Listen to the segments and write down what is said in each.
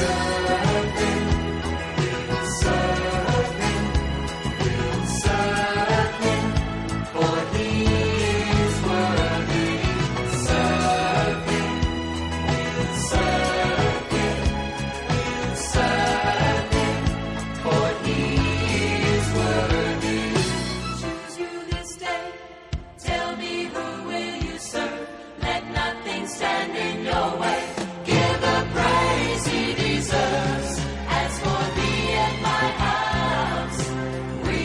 serve Him, we'll serve Him, we'll serve Him, for He is worthy. Serve Him, we'll serve Him, we'll serve Him, for He is worthy. Choose you this day, tell me who will you serve? Let nothing stand in your way. Give the praise He deserves. As for me and my house, we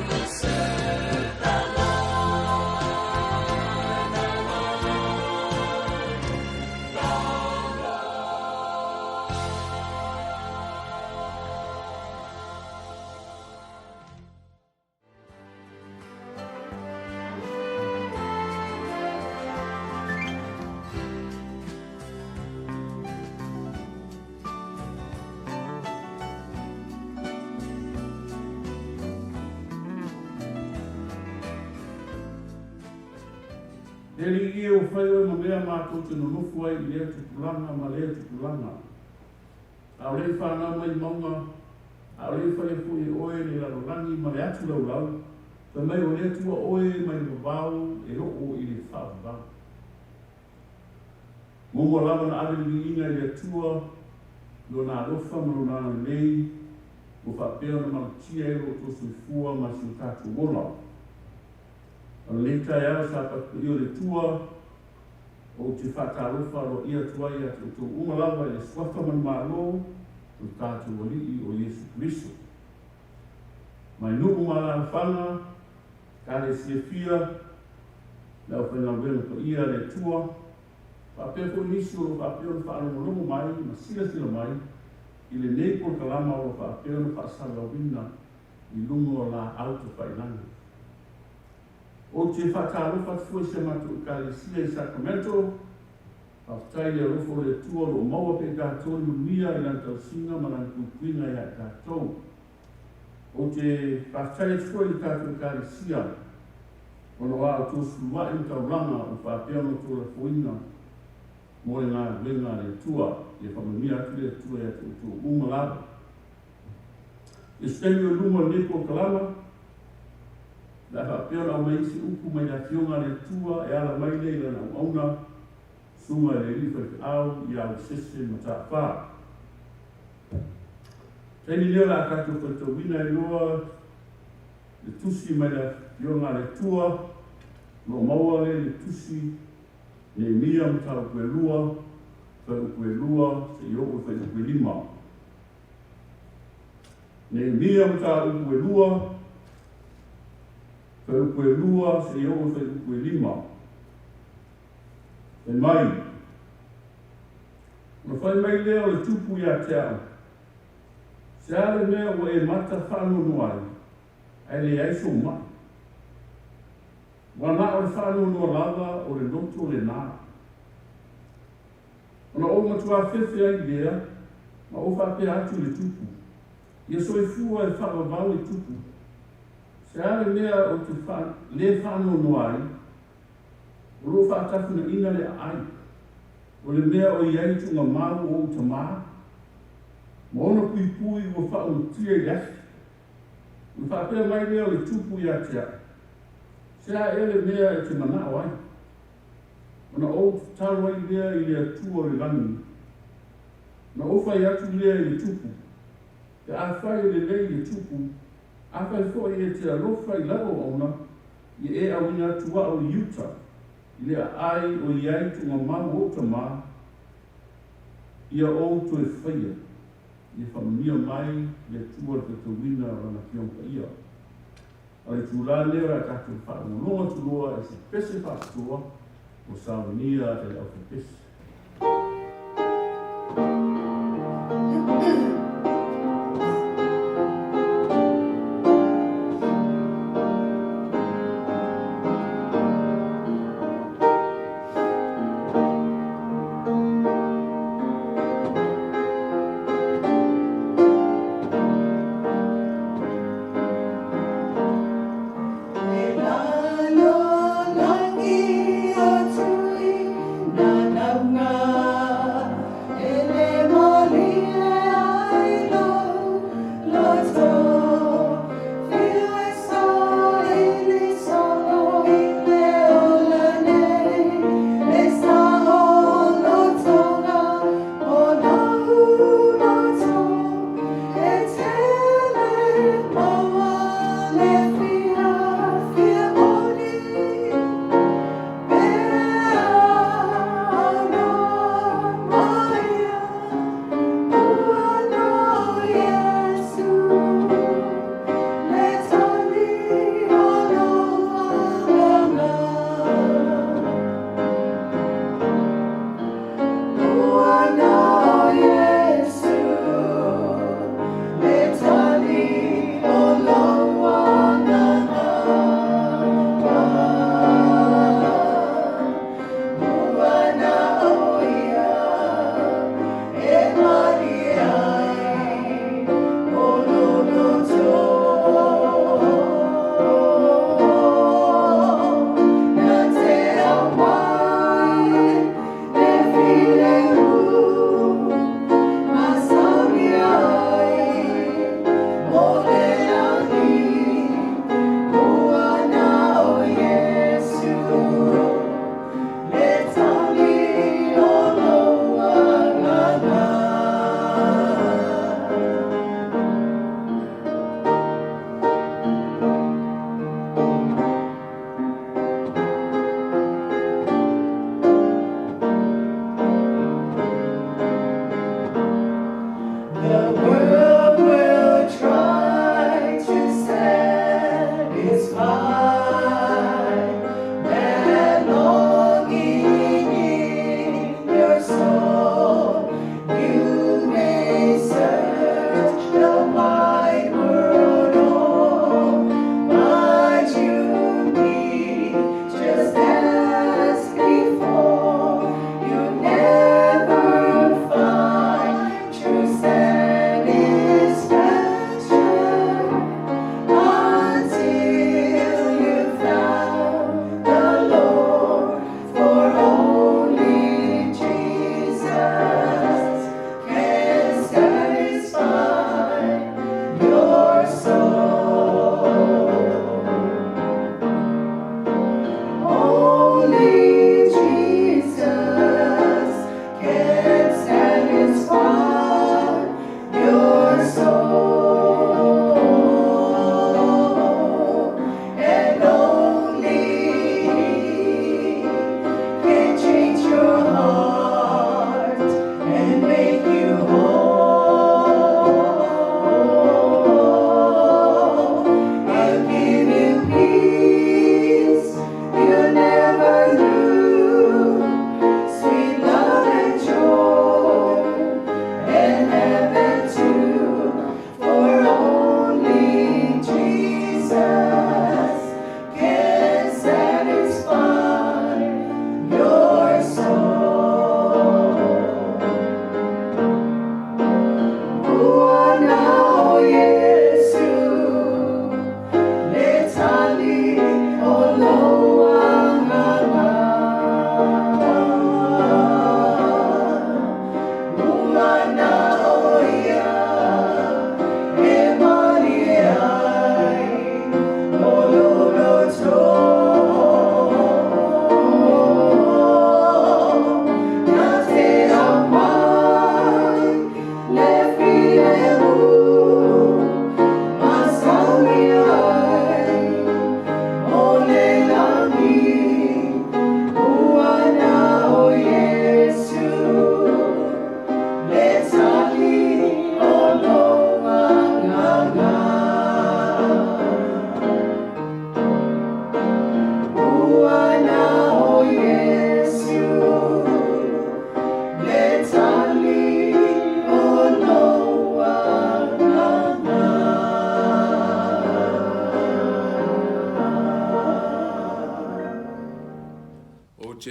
will serve the Lord, the Lord, the Lord. Le Alii e, ua fai oe ma mea matou te nonofo ai i lea tupulaga ma lea tupulaga. A o le i fanau mai mauga, a o le i faia foi e oe le lalolagi ma le atu laulau, fai mai o le Atua oe mai le vavau e oo i le faavavau. Muamua lava ona ave le viiga i le Atua, i Lona alofa ma Lona agalelei, ua faapea ona malutia ai lo outou soifua ma si o tatou ola. O lenei taeao sa papaia o le Atua, ou te faatalofa aloaia atu ai ia te outou uma lava i le suafa manumalo o le tatou Alii o Iesu Keriso. Mai nuu ma alaalafaga, Ekalesia e fia, le aufaigaluega paia a le Atua, faapea foi nisi o lo o faapea ona faalogologo mai ma silasila mai i lenei polokalama o lo o faapea ona faasalalauina i luga o laau tafailagi. Ou te faatalofa atu foi i si a matou Ekalesia i Sacramento. Faafetai i le alofa o le Atua o lo o maua pea i tatou le manuia i Lana tausiga ma Lana puipuiga ia i tatou. Ou te faafetai atu foi i le tatou Ekalesia ona o a outou sulua'i ma taulaga ua faapea ona outou lafoina mo le galuega a le Atua. Ia faamanuia atu le Atua ia te outou uma lava. I se taimi o i luma o lenei polokalama, o le a faapea ona aumai ai se upu mai le Afioga a le Atua e ala mai lea i Lana auauna, Susuga i le Alii Faifeau ia Ausese Mata'afa. Taimi lea o le a tatou faitauina ai loa le tusi mai le Afioga a le Atua, o lo o maua lea i le tusi Neemia mataupu e 2, fuaiupu e 2 seia oo i fuaiupu e 5. Neemia mataupu e 2, fuaiupu e 2 seia oo i fuaiupu e 5. Fai mai, ona fai mai lea o le tupu ia te au, Se a le mea ua e mata faanoanoa ai, ae leai sou ma'i? Ua na o le faanoanoa lava o le loto lenā. Ona ou matuā fefe ai lea ma ou faapea atu i le tupu, Ia soifua e faavavau le tupu. Se a le mea ou te lē faanoanoa ai, o loo faatafunaina le aai, o le mea o i ai tuugamau o ou tamā, ma ona puipui ua faaulutia i le afi. Ona faapea mai lea o le tupu ia te au, Se a ea le mea e te manao ai? Ona ou tatalo ai lea i le Atua o le lagi. Ona ou fai atu lea i le tupu, Pe afai e lelei i le tupu, afai foi e te alofa i lau auauna, ia e auina atu au i uta, i le aai o i ai tuugamau o ou tamā, ia ou toe faia. Ia faamanuia mai le Atua i le faitauina o Lana Afioga Paia. A o le itulā lenei o le a tatou faalogologo atu loa i se pese faapitoa ua saunia e le aufaipese. E lalolagi atu i nā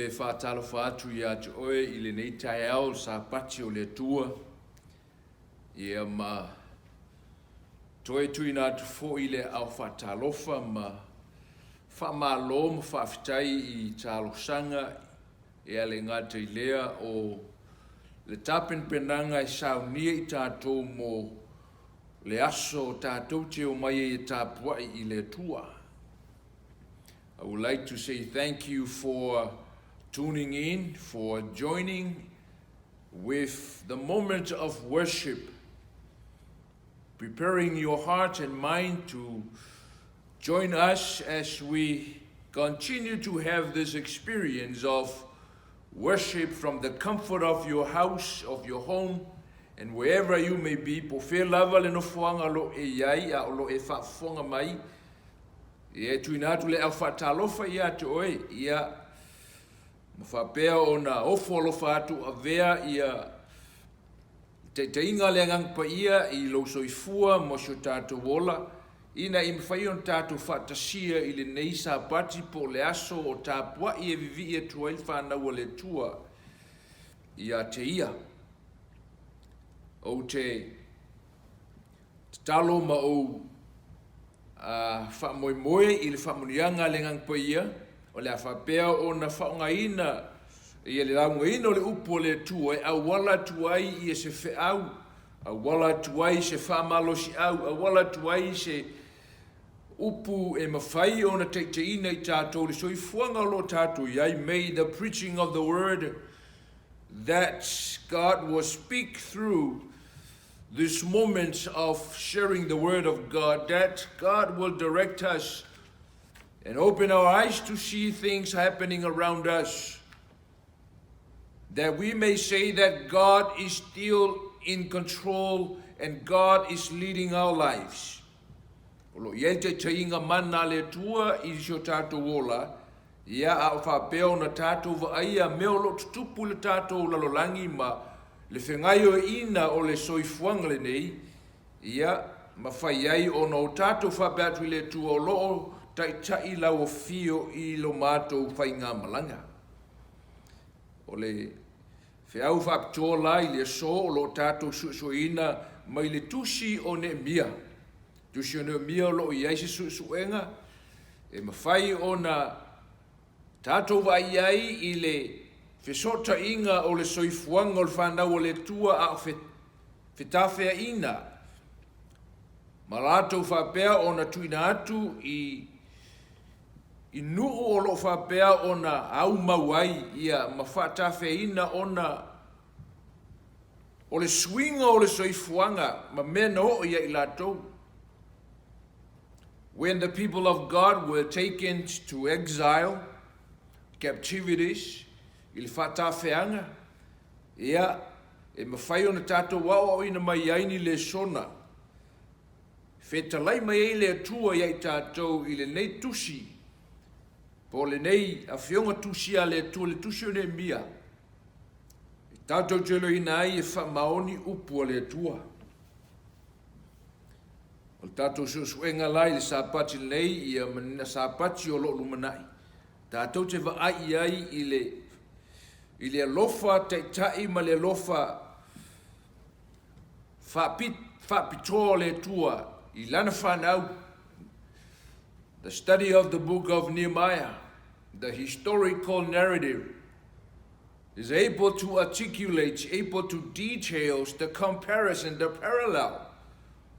te faatalofa atu iā te oe i lenei taeao o le Sapati o le Atua, ia ma toe tuuina atu foi le aao faatalofa ma faamalo ma faafetai i talosaga e ale gata i lea o le tapenapenaga e saunia i tatou mo le aso tatou te omai ai e tapuai i le Atua. I would like to say thank you for tuning in, for joining with the moment of worship, preparing your heart and mind to join us as we continue to have this experience of worship from the comfort of your house, of your home, and wherever you may be. Po fea lava le nofoaga o lo o e i ai a o lo o e faafofoga mai, Ia e tuuina atu le au faatalofa ia te oe, ia, ma faapea ona ofo alofa atu avea ia taitaiga a le Agaga Paia i lou soifua ma si o tatou ola, ina ia mafai ona tatou faatasia i lenei Sapati po o le aso o tapuai e vivii atu ai le fanau a le Atua ia te Ia. Ou te tatalo ma ou faamoemoe i le faamanuiaga a le Agaga Paia, o le a faapea ona faaaogaina ia le laugaina o le upu a le Atua e auala atu ai ia se feau, auala atu ai se faamalosiau, auala atu ai se upu e mafai ona taitaiina i tatou le soifuaga o lo o tatou i ai. May the preaching of the word that God will speak through this moment of sharing the word of God, that God will direct us and open our eyes to see things happening around us, that we may say that God is still in control and God is leading our lives. O lo o i ai le taitaiga mana a le Atua i si o tatou ola, ia a o faapea ona tatou vaaia mea o lo o tutupu i le tatou lalolagi ma le fegaioiina o le soifuaga lenei, ia, ma fai ai ona o tatou faapea atu i le Atua o lo o taitai lau afio i lo matou faigamalaga. O le feau faapitoa la i le aso o lo o tatou suesueina mai le Tusi o Neemia. Tusi o Neemia o lo o i ai se suesuega e mafai ona tatou vaai ai i le fesootaiga o le soifuaga o le fanau a le Atua a o fetafeaina ma latou faapea ona tuuina atu i i nuu o lo o faapea ona aumau ai ia ma faatafeaina ona o le suiga o le soifuaga ma mea na oo ia i latou. When the people of God were taken to exile, captivities, i le faatafeaga, ia, e mafai ona tatou aoaoina mai ai ni lesona. Fetalai mai ai le Atua ia i tatou i lenei tusi, po o lenei afioga tusia a le Atua, le tusi o Neemia, e tatou te iloaina ai e faamaoni upu a le Atua. O le tatou suesuega la i le Sapati lenei, ia ma nina Sapati o lo o lumanai, tatou te vaai i ai i le, i le alofa taitai ma le alofa faapitoa o le Atua i Lana fanau. The study of the book of Nehemiah, the historical narrative, is able to articulate, able to detail the comparison, the parallel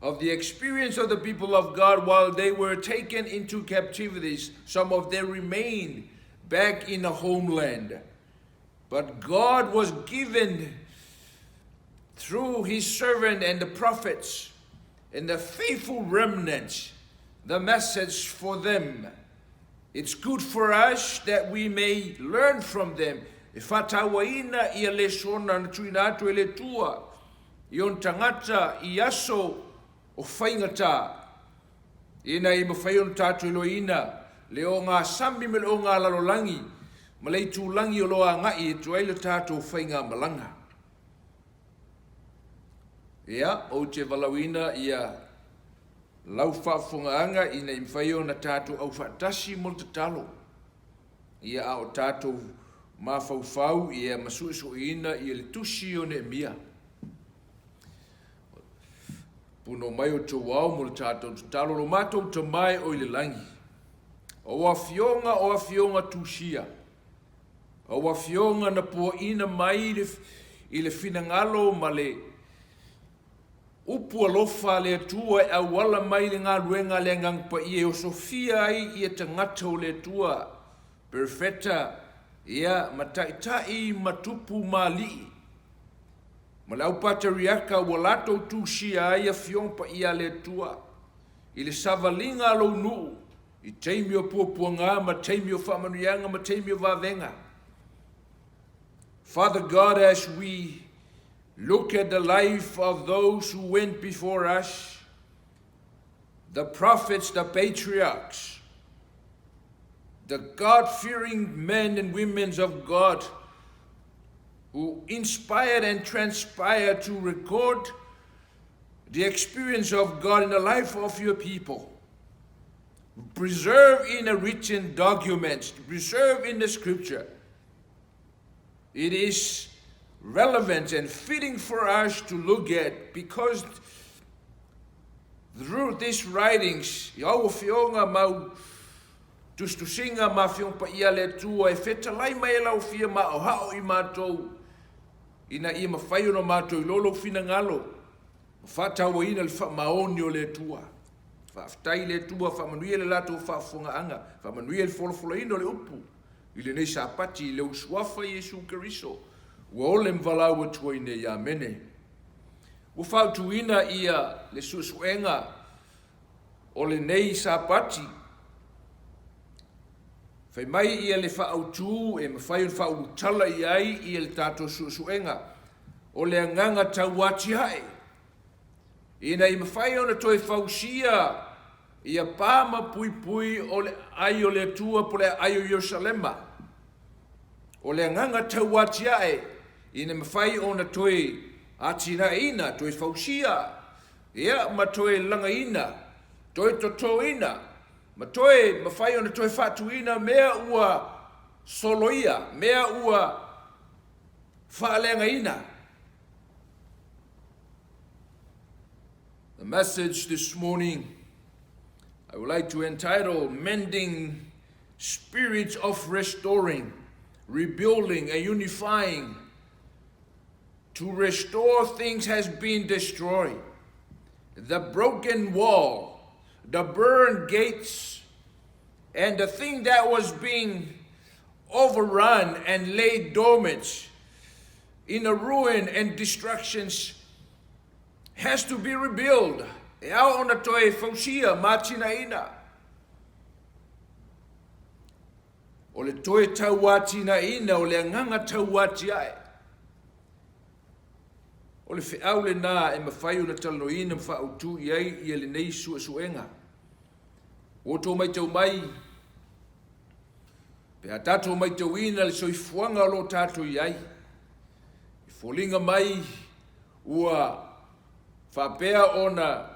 of the experience of the people of God while they were taken into captivities. Some of them remained back in the homeland. But God was given through his servant and the prophets and the faithful remnant the message for them. It's good for us that we may learn from them. E faatauaina ia lesona na tuuina atu e le Atua i ona tagata i aso o faigata, ina ia mafai ona tatou iloaina le ogasami ma le ogalalolagi ma le itulagi o lo o agai atu ai le tatou faigamalaga. Ia, ou te valaauina ia lau faafofogaaga ina ia mafai ona tatou aufaatasi mo le tatalo, ia a o tatou mafaufau ia ma suesueina ia le tusi o Neemia. Puno mai o tou ao mo le tatou tatalo lo matou tamae o i le lagi. O afioga o afioga tusia. O afioga na puaina mai i le finagalo ma le upu alofa a le Atua e auala mai le galuega a le Agaga Paia e osofia ai ia tagata o le Atua, perofeta, ia, ma taitai ma tupu ma alii, ma le au pateriaka ua latou tusia ai afioga paia a le Atua i le savaliga a lou nuu i taimi o puapuaga ma taimi o faamanuiaga ma taimi o vavega. Father God, as we look at the life of those who went before us, the prophets, the patriarchs, the God-fearing men and women of God who inspired and transpired to record the experience of God in the life of your people. Preserve in a written document, preserve in the scripture. It is relevant and fitting for us to look at because through these writings, i au afioga mau tusitusiga ma afioga paia a le Atua e fetalai mai e lau fia maohao i matou, ina ia mafai ona matou iloa lou finagalo ma faatauaina le faamaoni o le Atua. Faafetai i le Atua, faamanuia le latou faafofogaaga, faamanuia le folafolaina o le upu i lenei Sapati i le usuafa Iesu Keriso ua ole ma valaau atu ai nei. Amene. Ua fautuina ia le suesuega o lenei Sapati. Fai mai ia le faautū e mafai ona faaulutala i ai ia le tatou suesuega o le agaga tauatiae ina ia mafai ona toe fausia ia pa ma puipui o le aai o le Atua po o le aai o Ierusalema. O le agaga tauatiae ina mafai ona toe atinaeina, toe fausia, ia ma toe lagaina, toe totoina, ma toe mafai ona toe faatuina mea ua soloia, mea ua faaleagaina. The message this morning I would like to entitle Mending Spirits of Restoring, Rebuilding and Unifying. To restore things has been destroyed. The broken wall, the burned gates, and the thing that was being overrun and laid dormant in a ruin and destructions has to be rebuilt. E ao ona toe fausia ma atinaeina. O le toe tauatinaeina o le agaga tauatiae. O le feau lenā e mafai ona talanoaina ma faautū i ai ia lenei suesuega. Ua outou matau mai, pe a tatou matauina le soifuaga o lo o tatou i ai, e foliga mai ua faapea ona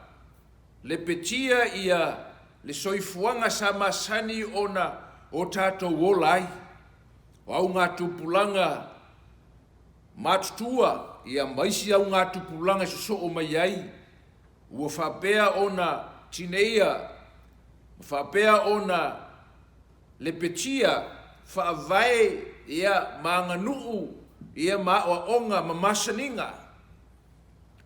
lepetia ia le soifuaga sa masani ona o tatou ola ai. O augatupulaga matutua ia ma isi augatupulaga e sosoo mai ai, ua faapea ona tineia ma faapea ona lepetia faavae ia ma aganuu ia ma aoaoga ma masaniga.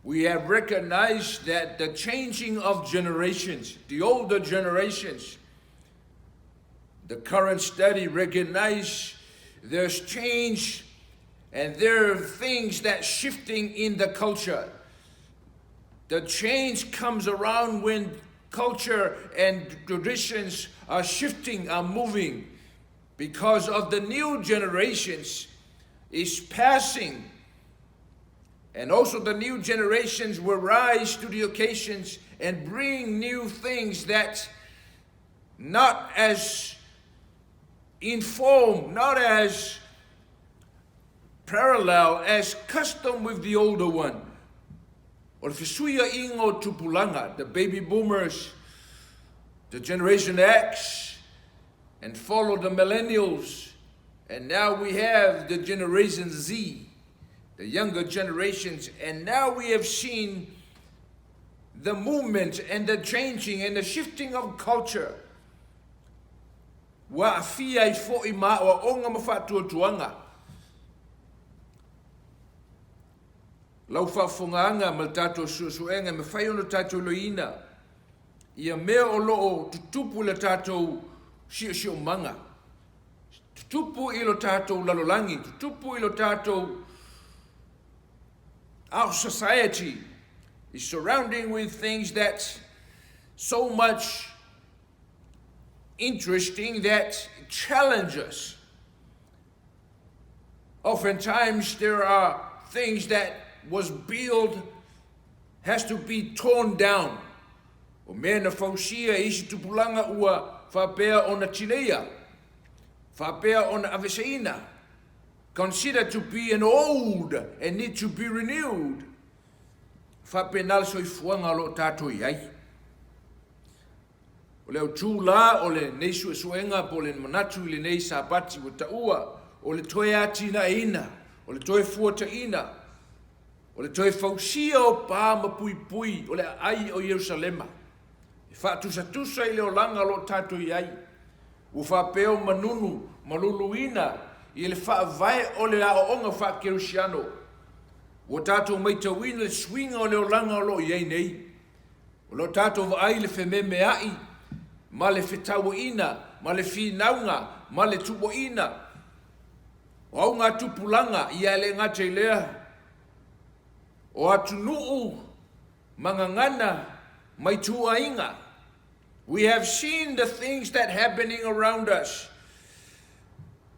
We have recognized that the changing of generations, the older generations, the current study recognize there's change and there are things that shifting in the culture. The change comes around when culture and traditions are shifting, are moving, because of the new generations is passing. And also the new generations will rise to the occasions and bring new things that not as informed, not as parallel, as custom with the older one. O le fesuiaiga o tupulaga, the baby boomers, the Generation X, and follow the millennials. And now we have the Generation Z, the younger generations, and now we have seen the movement and the changing and the shifting of culture. Ua aafia ai fo'i ma aoaoga ma faatuatuaga. Lau faafofogaaga ma le tatou suesuega e mafai ona tatou iloiina ia mea o lo o tutupu i le tatou siosiomaga, tutupu i lo tatou lalolagi, tutupu i lo tatou. Our society is surrounding with things that so much interesting that challenge us. Oftentimes there are things that was built has to be torn down. O mea na fausia e isi tupulaga ua faapea ona tineia, faapea ona aveseina, considered to be an old and need to be renewed. Faapena le soifuaga o lo o tatou i ai. O le autū la o lenei suesuega po o le manatu i lenei Sapati ua taua, o le toe atinaeina, o le toe fuataina, o le toe fausia o pa ma puipui o le aai o Ierusalema, e faatusatusa i le olaga o lo o tatou i ai. Ua faapea o manunu ma luluina i le faavae o le aoaoga faakerisiano. Ua tatou maitauina le suiga o le olaga o lo o i ai nei. O lo o tatou vaai i le fememea'i ma le fetauaiina ma le finauga ma le tuuaiina o augatupulaga, ia e le gata i lea, o atunuu ma gagana ma ituaiga. We have seen the things that happening around us.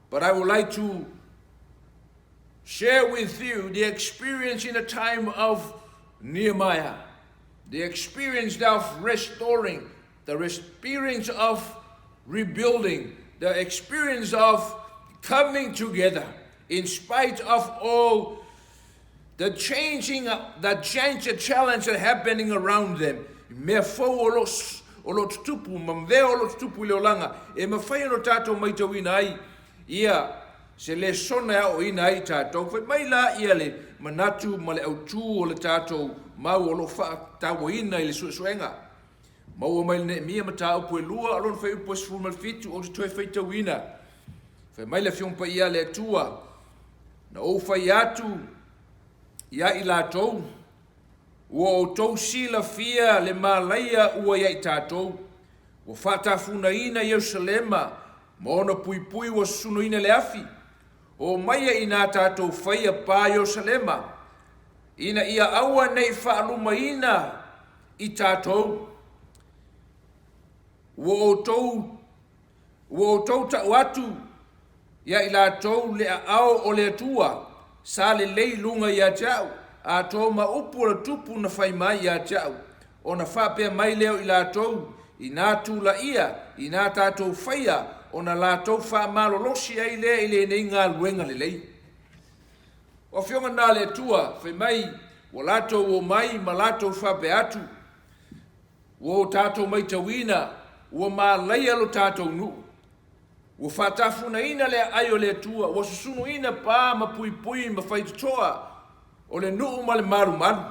But I would like to share with you the experience in the time of Nehemiah, the experience of restoring, the experience of rebuilding, the experience of coming together in spite of all the changing, the change, the challenge that happening around them. Mea fou o lo o lo tutupu, ma mea o lo tutupu i le olaga, e mafai ona tatou maitauina ai ia se lesona e aoaoina ai tatou. Fai mai la ia le manatu ma le autū o le tatou mau o lo o faatauaina i le suesuega. Maua mai le Neemia mataupu e lua o lona fuaiupu e 17 ou te toe faitauina. Fai mai le Afioga Paia a le Atua, Na ou fai atu ia i latou, ua outou silafia le malaia ua ia i tatou, ua faatafunaina Ierusalema ma ona puipui ua susunuina le afi, oo maia inā tatou faia pa Ierusalema, ina ia aua ne i faalumaina i tatou. Ua outou ua outou tau atu ia i latou le aao o le Atua, sa lelei i luga ia te au, atoa ma upu o le tupu na fai mai ia te au, ona faapea mai lea o i latou, inā tulaia, inā tatou faia, ona latou faamalolosi ai lea i lenei galuega lelei. O Afioga na a le Atua, fai mai, ua latou omai ma latou faapea atu, Ua o tatou maitauina ua malaia lo tatou nuu. Ua faatafunaina le aai o le Atua, ua susunuina pa ma puipui ma faitotoa o le nuu ma le malumalu.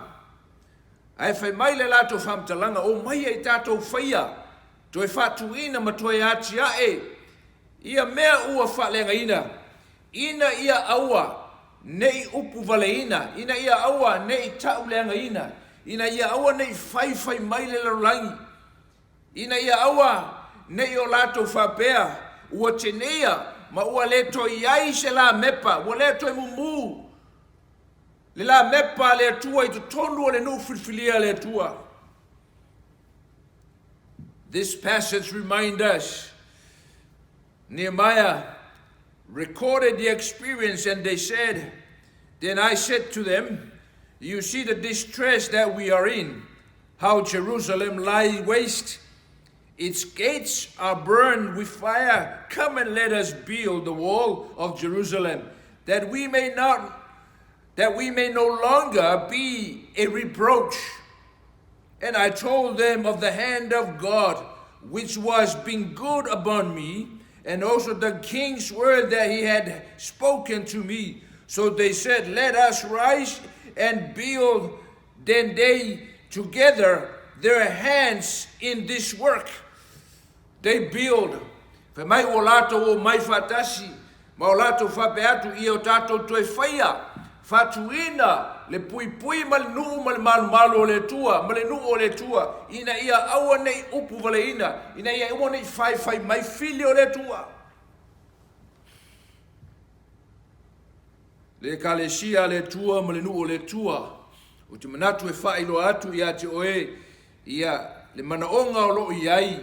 Ae fai mai le latou faamatalaga, Omaia i tatou faia, toe faatuina ma toe atiae ia mea ua faaleagaina, ina ia aua ne i upuvaleina, ina ia aua ne i tauleagaina, ina ia aua ne i faifai mai le lalolagi, ina ia aua ne i o latou faapea, ua teneia ma ua le toe i ai se lamepa, ua le toe mumu le lamepa a le Atua i totonu o le nuu filifilia a le Atua. This passage reminds us Nehemiah recorded the experience, and they said, Then I said to them, You see the distress that we are in, how Jerusalem lies waste. Its gates are burned with fire. Come and let us build the wall of Jerusalem, that we may not that we may no longer be a reproach. And I told them of the hand of God, which was being good upon me, and also the king's word that he had spoken to me. So they said, Let us rise and build. Then they together their hands in this work. They build. Fai mai ua latou omai faatasi, ma o latou faapea atu, Ia o tatou toe faia, faatuina le puipui ma le nuu ma le malumalu o le Atua, ma le nuu o le Atua, ina ia aua ne i upu valeina, ina ia aua ne i faifai mai fili o le Atua. Le Ekalesia a le Atua ma le nuu o le Atua, ou te manatu e faailoa atu ia te oe ia le manaoga o lo o i ai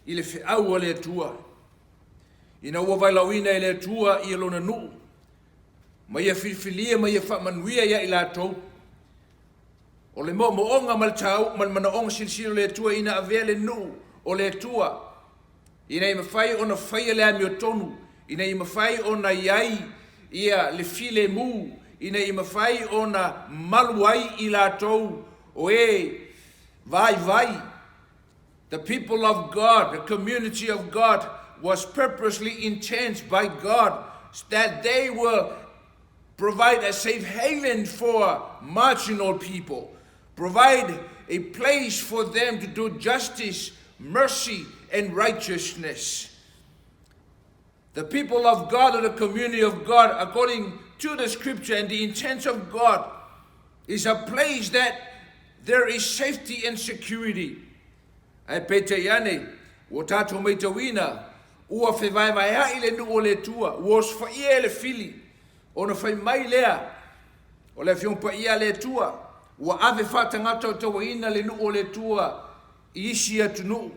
i le feau a le Atua. Ina ua valaauina e le Atua ia Lona nuu, ma ia filifilia ma ia faamanuia ia i latou, o le moomooga ma le tau ma le manaoga silasila o le Atua ina avea le nuu o le Atua ina ia mafai ona faia le amiotonu, ina ia mafai ona i ai ia le filemu, ina ia mafai ona malu ai i latou o e vaivai. The people of God, the community of God, was purposely intended by God that they will provide a safe haven for marginal people, provide a place for them to do justice, mercy, and righteousness. The people of God or the community of God, according to the scripture and the intent of God, is a place that there is safety and security. Ae peitai ane, ua tatou maitauina, ua fevaevaea'i le nuu o le Atua, ua osofaia e le fili, ona fai mai lea o le Afioga Paia a le Atua, ua ave faatagatautauaina le nuu o le Atua i isi atunuu.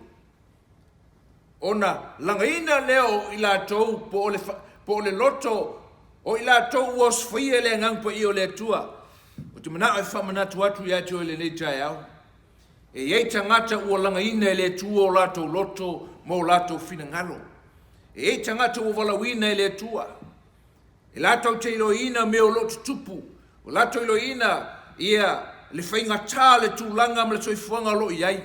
Ona lagaina lea o i latou po o le, po o le loto o i latou ua osofaia e le Agaga Paia o le Atua. Ou te manao e faamanatu atu ia te oe i lenei taeao, e i ai tagata ua lagaina e le Atua o latou loto ma o latou finagalo. E i ai tagata ua valaauina e le Atua, e latou te iloiina mea o lo o tutupu, ua latou iloiina ia le faigata o le tulaga ma le soifuaga o lo o i ai.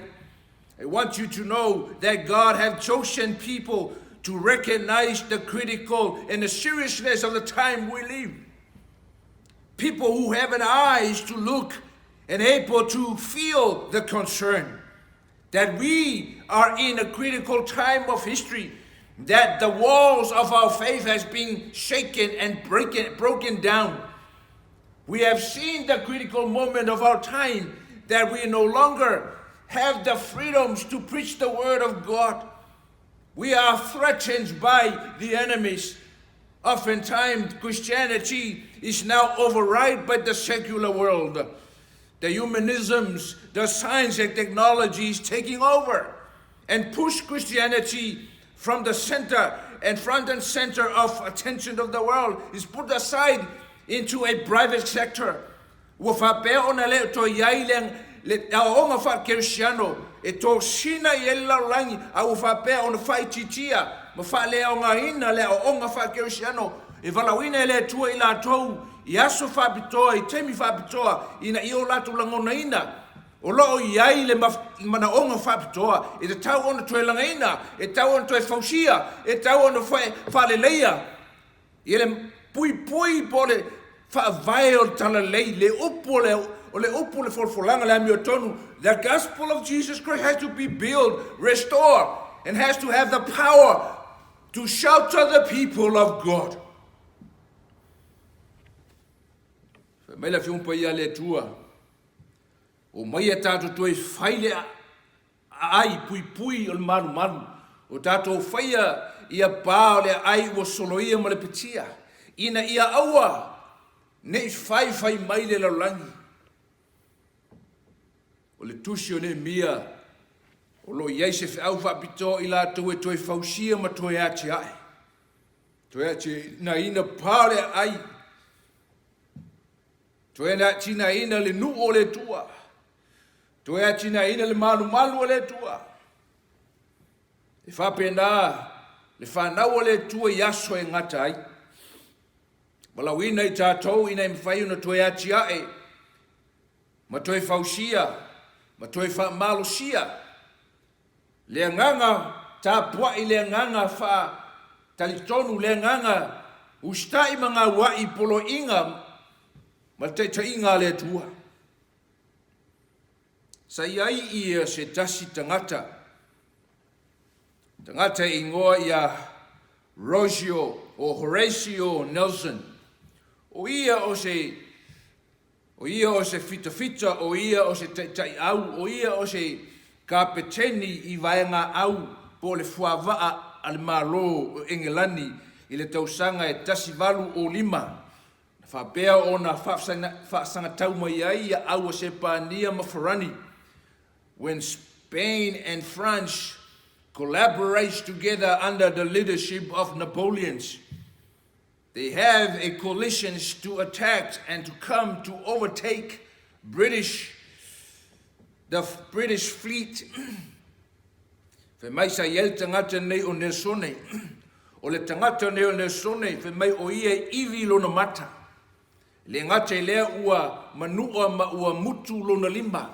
I want you to know that God have chosen people to recognize the critical and the seriousness of the time we live. People who have an eyes to look and able to feel the concern that we are in a critical time of history, that the walls of our faith has been shaken and breaking, broken down. We have seen the critical moment of our time that we no longer have the freedoms to preach the word of God. We are threatened by the enemies. Oftentimes, Christianity is now override by the secular world. The humanisms, the science and technology is taking over and push Christianity from the center and front and center of attention of the world is put aside into a private sector. Ua faapea ona le o toe i ai le, le aoaoga faakerisiano e tosina i ai le lalolagi, a ua faapea ona faaitiitia ma faaleaogaina le aoaoga faakerisiano e valaauina e le Atua i latou i aso faapitoa, i taimi faapitoa, ina ia o latou lagonaina o lo o i ai le manaoga faapitoa e tatau ona toe lagaina, e tatau ona toe fausia, e tatau ona faaleleia ia le puipui po o le faavae o le talalelei, le upu o le, o le upu, le folafolaga, le amiotonu. The gospel of Jesus Christ has to be built, restored, and has to have the power to shelter the people of God. Fai mai le Afioga Paia a le Atua, Omaia tatou toe fai le aai puipui o le malumalu, o tatou faia ia pa o le aai ua soloia ma le petia, ina ia aua ne i faifai mai le lalolagi. O le tusi o Neemia, o lo o i ai se feau faapitoa i latou e toe fausia ma toe atiae, toe atiaeina pa o le aai, Toe atinaeina le nuu o le Atua. Toe atinaeina le malumalu o le Atua. E faapena le fanau o le Atua i aso e gata ai. Valaauina i tatou ina ia mafai ona toe atiae ma toe fausia ma toe faamalosia le agaga tapuai, le agaga faa Talitonu le agaga usitai ma gaua'i i poloaiga ma le taitaiga a le Atua. Sa i ai ia se tasi tagata, tagata e igoa ia Rosio o Horatio Nelson. O ia o se O ia o se fitafita, o ia o se taitaiau, o ia o se kapeteni i vaega au po o le fuavaa a le Malo o Engelani i le tausaga e 1805, na faapea ona faasagatau mai ai ia au a Sepania ma Farani, when Spain and France collaborates together under the leadership of Napoleons. They have a coalitions to attack and to come to overtake British the British fleet. Fai mai sa i ai le tagata nei o Nelsone. O le tagata nei o Nelsone, fai mai o ia e ivi lona mata. Le gata i lea ua manua ma ua mutu lona lima.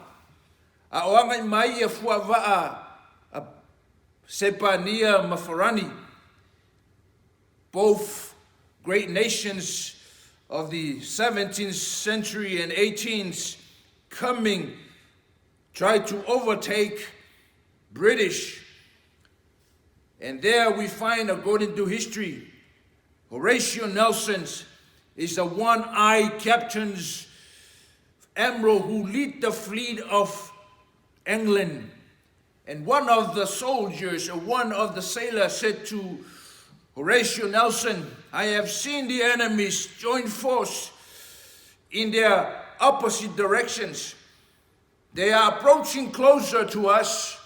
A o agai mai ia fuavaa a Sepania ma Farani, both great nations of the 17th century and 18th coming try to overtake British. And there we find, according to history, Horatio Nelson is the one-eyed captain's admiral who lead the fleet of England. And one of the soldiers, or one of the sailors said to Horatio Nelson, I have seen the enemies join force in their opposite directions. They are approaching closer to us.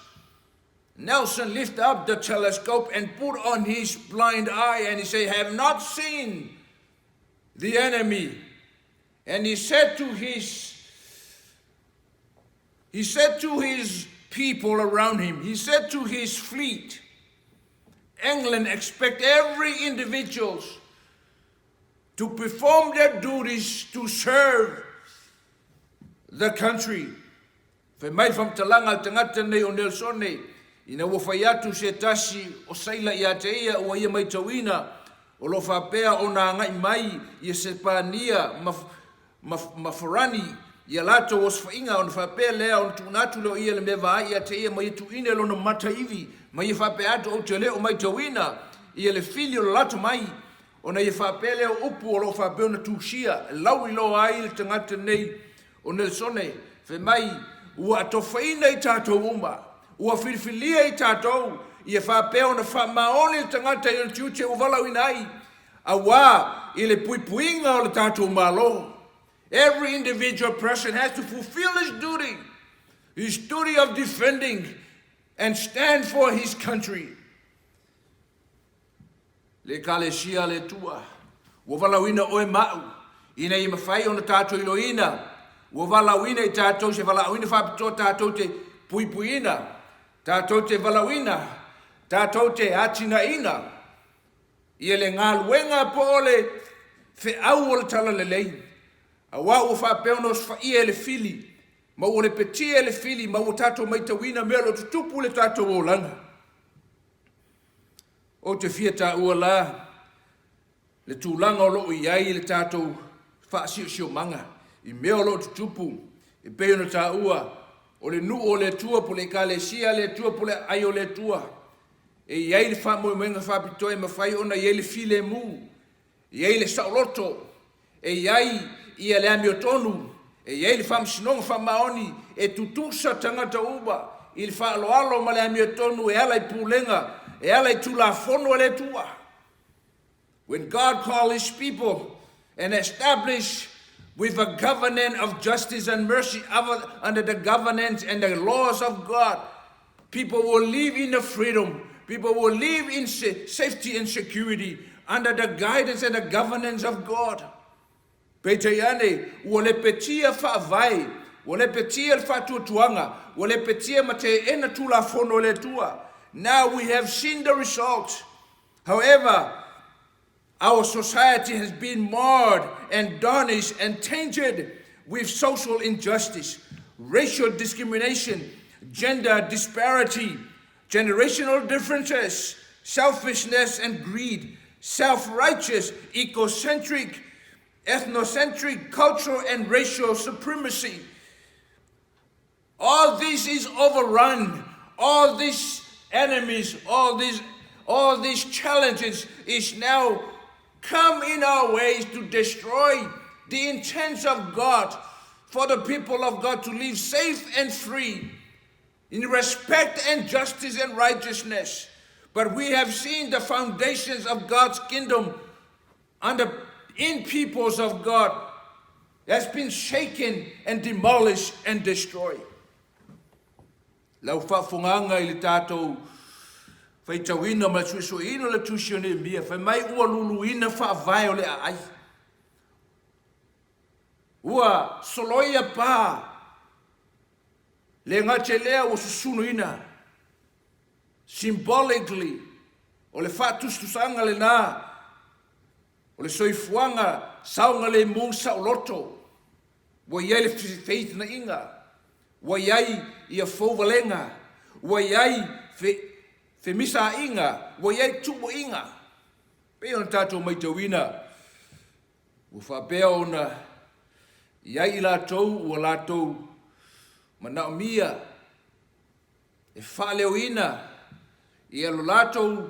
Nelson lifted up the telescope and put on his blind eye and he said, I have not seen the enemy. And he said to his he said to his people around him, he said to his fleet, England expect every individuals to perform their duties to serve the country. Fai mai faamatalaga a le tagata nei o Nelsone, ina ua fai atu se tasi o saila ia te ia ua ia matauina o lo o faapea ona agai mai ia Sepania ma, ma, ma Farani ia latou osofaiga ona faapea lea ona tuuina atu lea o ia le mea vaai ia te ia ma ia tuuina i lona mata ivi ma ia faapea atu ou te le o matauina ia le fili o le lato mai ona ia faapea lea o upu o lo o faapea ona tusia e lauiloa ai le tagata nei o Nelsone fai mai ua atofaina i tatou uma ua filifilia i tatou ia faapea ona faamaoni le tagata i ona tiute ua valaauina ai auā i le puipuiga o le tatou Malo. Every individual person has to fulfill his duty, his duty of defending and stand for his country. Le Ekalesia a le Atua, ua valaauina oe ma au, ina ia mafai ona tatou iloina, ua valaauina i tatou se valaauina faapitoa tatou te puipuiina, tatou te valaauina, tatou te atinaeina ia le galuega po o le feau o le talalelei, auā ua faapea ona osofaia e le fili, ma ua lepetia e le fili, ma ua tatou matauina mea o lo o tutupu i le tatou olaga. Ou te fia taua la le tulaga o lo o i ai le tatou faasiosiomaga i mea o lo o tutupu e pei ona taua o le nuu o le Atua po o le Ekalesia a le Atua po o le aai o le Atua e i ai le faamoemoega faapitoa e mafai ona i ai le filemu, e i ai le saoloto, e i ai ia le amiotonu, e i ai le faamasinoga faamaoni e tutusa tagata uma i le faaaloalo ma le amiotonu e ala i pulega, e ala i Tulafono a le Atua. When God called his people and established with a governance of justice and mercy under the governance and the laws of God, people will live in the freedom. People will live in safety and security under the guidance and the governance of God. Peitai ane, ua lepetia faavae, ua lepetia le faatuatuaga, ua lepetia ma teena Tulafono a le Atua. Now we have seen the result. However, our society has been marred and tarnished and tainted with social injustice, racial discrimination, gender disparity, generational differences, selfishness and greed, self-righteous, egocentric, ethnocentric, cultural and racial supremacy. All this is overrun. All these enemies, all these, all these challenges is now come in our ways to destroy the intents of God for the people of God to live safe and free in respect and justice and righteousness. But we have seen the foundations of God's kingdom under in peoples of God has been shaken and demolished and destroyed. Lau faafofogaaga i le tatou faitauina ma le suesueina o le Tusi o Neemia, fai mai ua luluina faavae o le aai. Ua soloia pa, le gata i lea ua susunuina. Symbolically, o le faatusatusaga lena o le soifuaga saogalemu saoloto, ua i ai le feitnaiga, ua i ai ia fouvalega, ua i ai femisaiga, ua i ai tuuaiga. Pei ona tatou matauina, ua faapea ona i ai i latou ua latou manaomia e faaleoina ia lo latou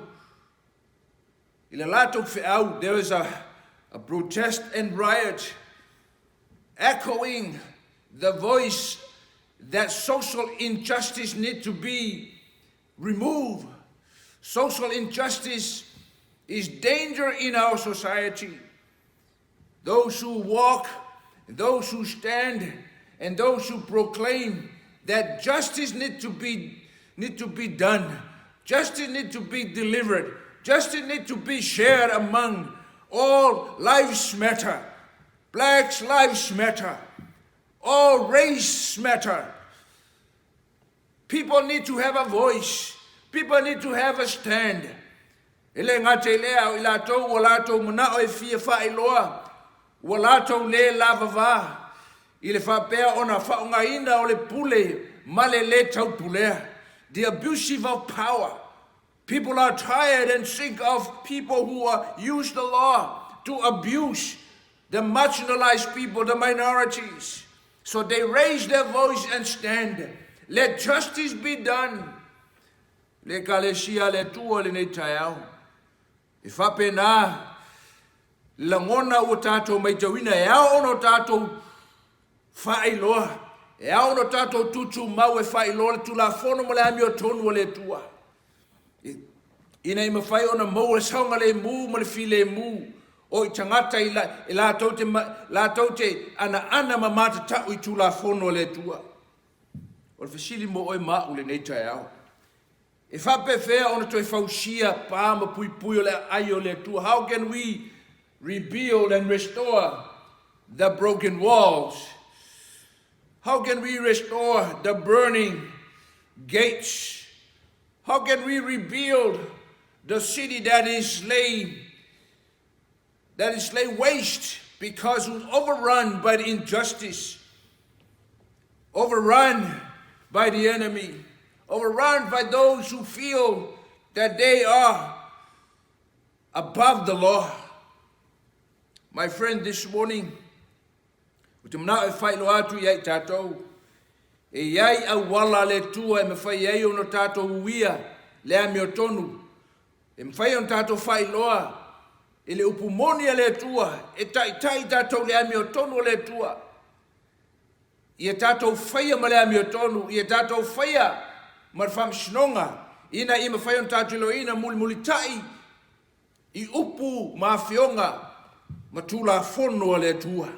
i le latou feau. There is a protest and riot echoing the voice that social injustice need to be removed. Social injustice is danger in our society. Those who walk, those who stand, and those who proclaim that justice need to be done, justice need to be delivered, justice need to be shared among all lives matter. Blacks lives matter. All race matter. People need to have a voice. People need to have a stand. E le gata i lea o i latou ua latou manao e fia faailoa ua latou le lavavā i le faapea ona faaaogaina o le pule ma le lē taupulea. The abusive of power. People are tired and sick of people who are, use the law to abuse the marginalized people, the minorities. So they raise their voice and stand. Let justice be done. Le Ekalesia a le Atua i lenei taeao. E faapena lagona ua tatou matauina e ao ona o tatou faailoa. E ao ona o tatou tutumau e faailoa le Tulafono ma le amiotonu a le Atua. Ina ia mafai ona maua le saogalemu ma le filemu o i tagata i, la, e latou te, latou te anaana ma matatau i Tulafono a le Atua. O le fesili mo oe ma au i lenei taeao. E faapefea ona toe fausia pa ma puipui o le aai o le Atua? How can we rebuild and restore the broken walls? How can we restore the burning gates? How can we rebuild the city that is laid waste because it was overrun by the injustice, overrun by the enemy, overrun by those who feel that they are above the law? My friend, this morning, ou te manao e faailoa atu ia i tatou, e i ai auala a le Atua e mafai ai ona tatou uia le amiotonu, e mafai ona tatou faailoa i le upu moni a le Atua, e taitai tatou le amiotonu o le Atua. Ia tatou faia ma le amiotonu, ia tatou faia ma le faamasinoga, ina ia mafai ona tatou iloaina mulimulitai i upu ma afioga ma Tulafono a le Atua.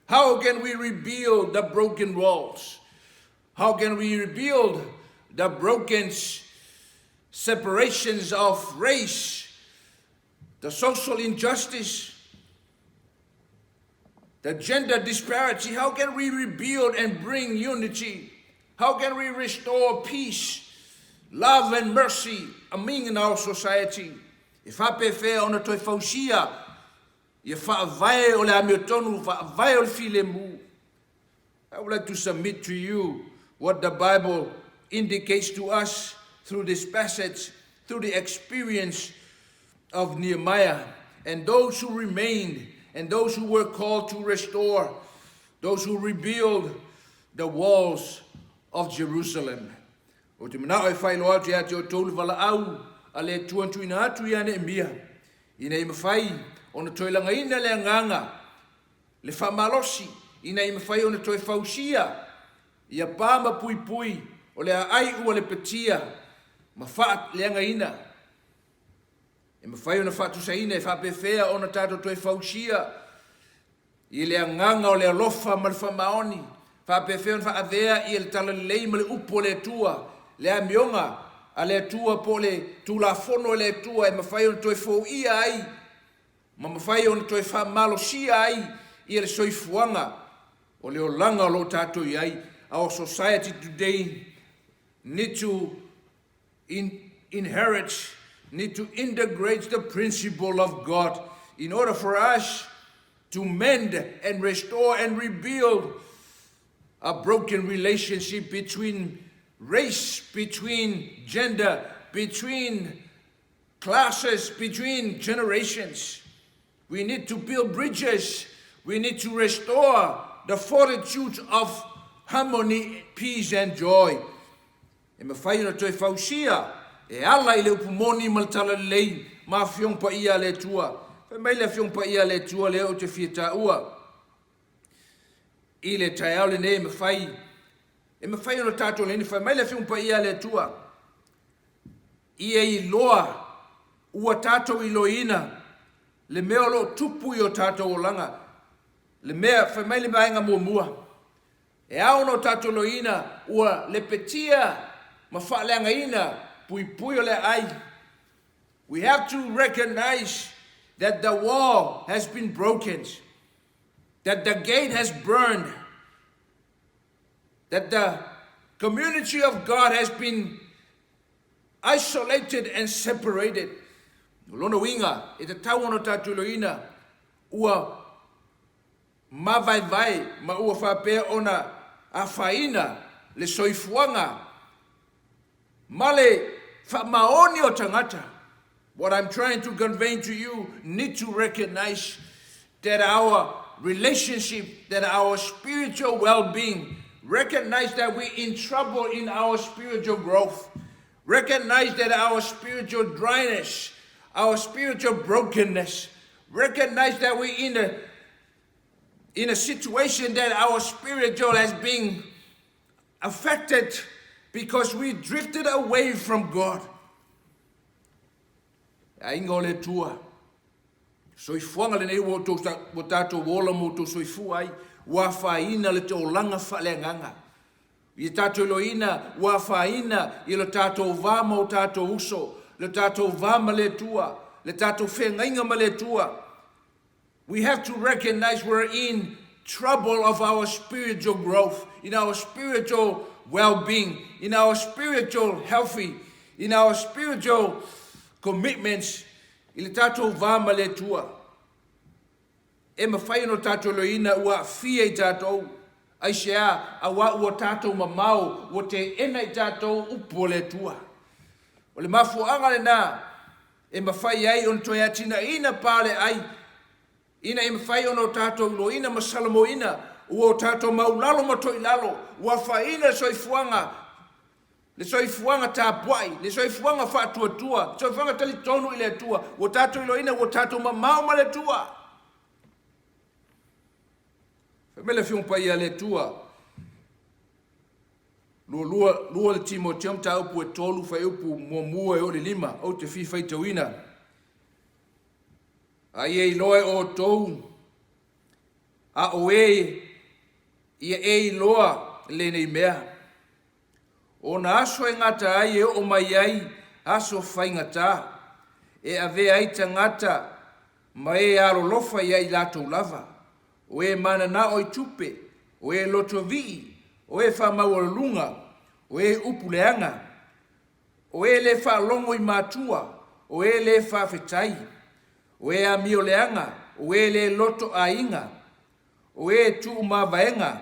How can we rebuild the broken walls? How can we rebuild the broken separations of race, the social injustice, the gender disparity? How can we rebuild and bring unity? How can we restore peace, love, and mercy among our society? E faapefea ona toe fausia ia faavae o le amiotonu, faavae o le filemu? I would like to submit to you what the Bible indicates to us through this passage. through the experience of Nehemiah and those who remained and those who were called to restore, those who rebuild the walls of Jerusalem. Ou te manao e faailoa atu ia te outou le valaau a le Atua na tuuina atu ia Neemia, ina ia mafai ona toe lagaina le agaga, le faamalosi, ina ia mafai ona toe fausia ia pa ma puipui o le aai ua lepetia ma faaleagaina. E mafai ona faatusaina e faapefea ona tatou toe fausia i le agaga o le alofa ma le faamaoni, faapefea ona faaavea ia le talalelei ma le upu a le Atua, le amioga a le Atua po o le Tulafono a le Atua e mafai ona toe foia ai ma mafai ona toe faamalosia ai ia le soifuaga o le olaga o lo o tatou i ai. Our society today need to in, inherit, need to integrate the principle of God in order for us to mend and restore and rebuild a broken relationship between race, between gender, between classes, between generations. We need to build bridges. We need to restore the fortitude of harmony, peace, and joy. E mafai ona toe fausia e ala i le upu moni ma le talalelei ma Afioga Paia a le Atua. Fai mai le Afioga Paia a le Atua lea ou te fia taua i le taeao lenei e mafai e mafai ona tatou leina. Fai mai le Afioga Paia a le Atua, ia iloa ua tatou iloina le mea o lo o tupu i o tatou olaga. Le mea, fai mai le vaega muamua, E ao ona o tatou loina ua lepetia ma faaleagaina puipui o le aai. We have to recognize that the wall has been broken, that the gate has burned, that the community of God has been isolated and separated. O lona uiga, e tatau ona o tatou iloina ua mavaevae ma ua faapea ona afaina le soifuaga ma le faamaoni o tagata. What I'm trying to convey to you need to recognize that our relationship, that our spiritual well-being, recognize that we're in trouble in our spiritual growth, recognize that our spiritual dryness, our spiritual brokenness, recognize that we're in a in a situation that our spiritual has been affected because we drifted away from God. Aiga o le Atua, soifuaga lenei ua outou ua tatou ola ma outou soifua ai, ua afaina le olaga faaleagaga. Ia tatou iloaina ua afaina i lo tatou va ma o tatou uso, le tatou va ma le Atua, le tatou feagaiga ma le Atua. We have to recognize we're in trouble of our spiritual growth, in our spiritual well-being, in our spiritual healthy, in our spiritual commitments i le tatou va ma le Atua. E mafai ona tatou iloaina ua aafia i tatou, aisea, auā ua tatou mamao, ua teena i tatou upu o le Atua. O le mafuaaga lena e mafai ai ona toe atinaeina pa o le ai, ina ia mafai ona o tatou iloaina ma salamoina ua o tatou maulalo ma toilalo, ua afaina le soifuaga, le soifuaga tapuai, le soifuaga faatuatua, le soifuaga talitonu i le Atua, ua tatou iloaina ua tatou mamao ma le Atua. Fai mai le Afioga Paia a le Atua, lua, lua le Timoteo mataupu e tolu fuaiupu muamua e oo i le lima, ou te fia faitauina. A ia iloa e outou, a o e ia e iloa lenei mea. O na aso e gata ai e oo mai ai aso faigata, e avea ai tagata ma e alolofa ia i latou lava, o e mananao i tupe, o e lotovii, o e faamaualuluga, o e upu leaga, o e le faalogo i matua, o e le faafetai, o e amio leaga, o e le loto aiga, o e tuumavaega,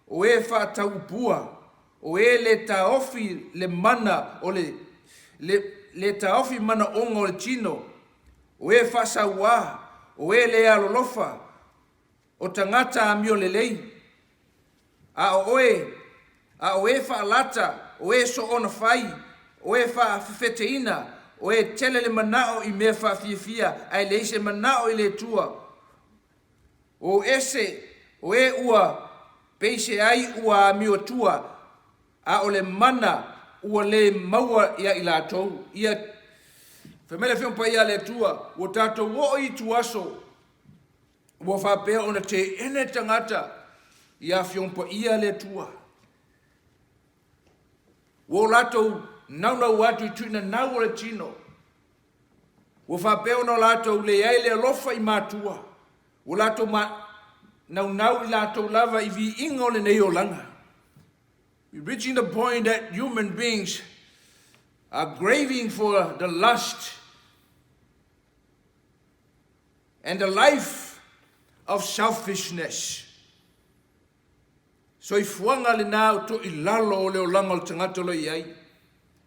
o e faatauupua, o e le taofi le mana o le, le, le taofi manaoga o le tino, o e faasauā, o e le alolofa, o tagata amio lelei, a o oe, a o e faalata, o e soona fai, o e faafefeteina, o e tele le manao i mea faafiafia, ae leai se manao i le Atua. O ese, o e ua peise ai ua amiotua, a o le mana ua le maua ia i latou. Ia, fai mai le Afioga Paia a le Atua, ua tatou oo i ituaso, ua faapea ona teena tagata i Afioga Paia a le Atua. Ua o latou naunau atu i tuinanau o le tino. Ua faapea ona latou leai le alofa i matua. Ua latou naunau i latou lava i viiga o lenei olaga. We're reaching the point that human beings are craving for the lust and the life of selfishness. Soifuaga lena o toilalo o le olaga o le tagata o lo o i ai.